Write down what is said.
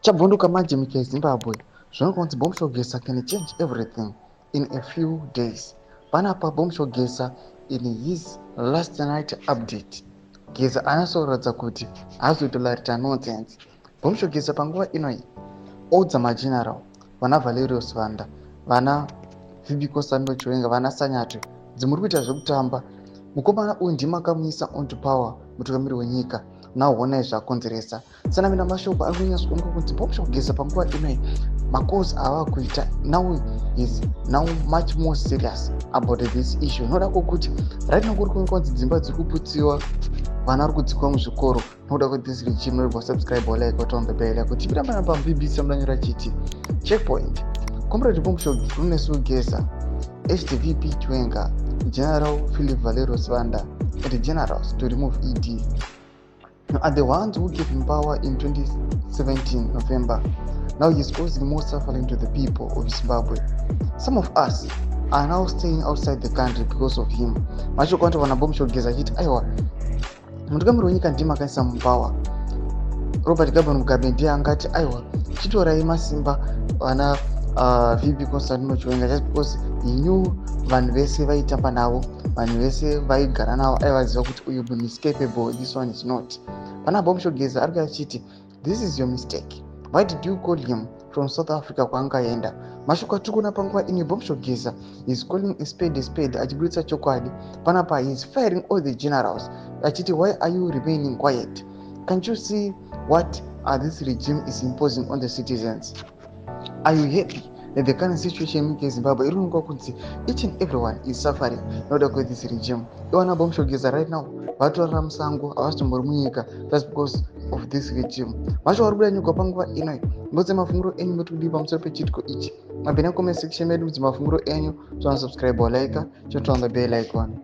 Chabvunduka manje munyika yeZimbabwe. Zvinoonekwa kunzi Bombshell Geza can change everything in a few days. Panapa Bombshell Geza in his last night update, Geza anyatsoratidza kuti haazotolerate nonsense. Bombshell Geza panguva inoyi oudza mageneral vana Valerio Sibanda, vana VP Constantino Chiwenga, vana Sanyatwe, dzimuri kuita zvekutamba. Mukomana uyu ndimi akamuisa onto power, mutungamiri wenyika. Now honai zvakonzeresa. Tsanamira mashoko ari kunyatsoonekwa kunzi Bombshell Geza panguva inoyi makosi ava kuita now is now much more serious about this issue, noda kwokuti right now kuri kuonekwa kunzi dzimba dziri kuputsiwa, vana vari kudzikwa muzvikoro nokuda kwethis regime. Noibva subscribe, like, turn on the bell kuti ipira pana paBBC mudanyora chiti checkpoint. Comrade Bombshell Runesu Geza, HDVP Chiwenga, General Philip Valerio Sibanda and the generals to remove ED are the ones who gave him power in 2017 November. Now he is causing more suffering to the people of Zimbabwe. Some of us are now staying outside the country because of him. Mashoko anoti vana Bombshell Geza achiti aiwa, mutungamiri wenyika ndimi akaisa mupower. Robert Gabon Mugabe ndiye angati aiwa, chitorai masimba vana VP Constantino Chiwenga, just because he knew vanhu vese vaitamba navo, vanhu vese vaigara navo, aivaziva kuti uyu munhu is capable, this one is not. Pana Bombshell Geza ari achiti this is your mistake. Why did you call him from South Africa kwaangaenda? Mashoko atiri kuona panguva ino, Bombshell Geza is calling a spade a spade, achibudisa chokwadi panapa. He is firing all the generals achiti, "Why are you remaining quiet? Can't you see what this regime is imposing on the citizens? Are you happy that the current situation munyika yeZimbabwe iri kuonekwa kunzi each and everyone is suffering nokuda kwethis regime?" Iwana Bombshell Geza right now vatorara musango, havasitombori munyika just because of this regime. Mashoko ari kubuda nyika panguva ino. Mbudze mafungiro enyu, moti kudii pamusoro pechiitiko ichi? Mapinda comment section medu, mudze mafungiro enyu. Tonosubscribe, like, choturn on the bell icon.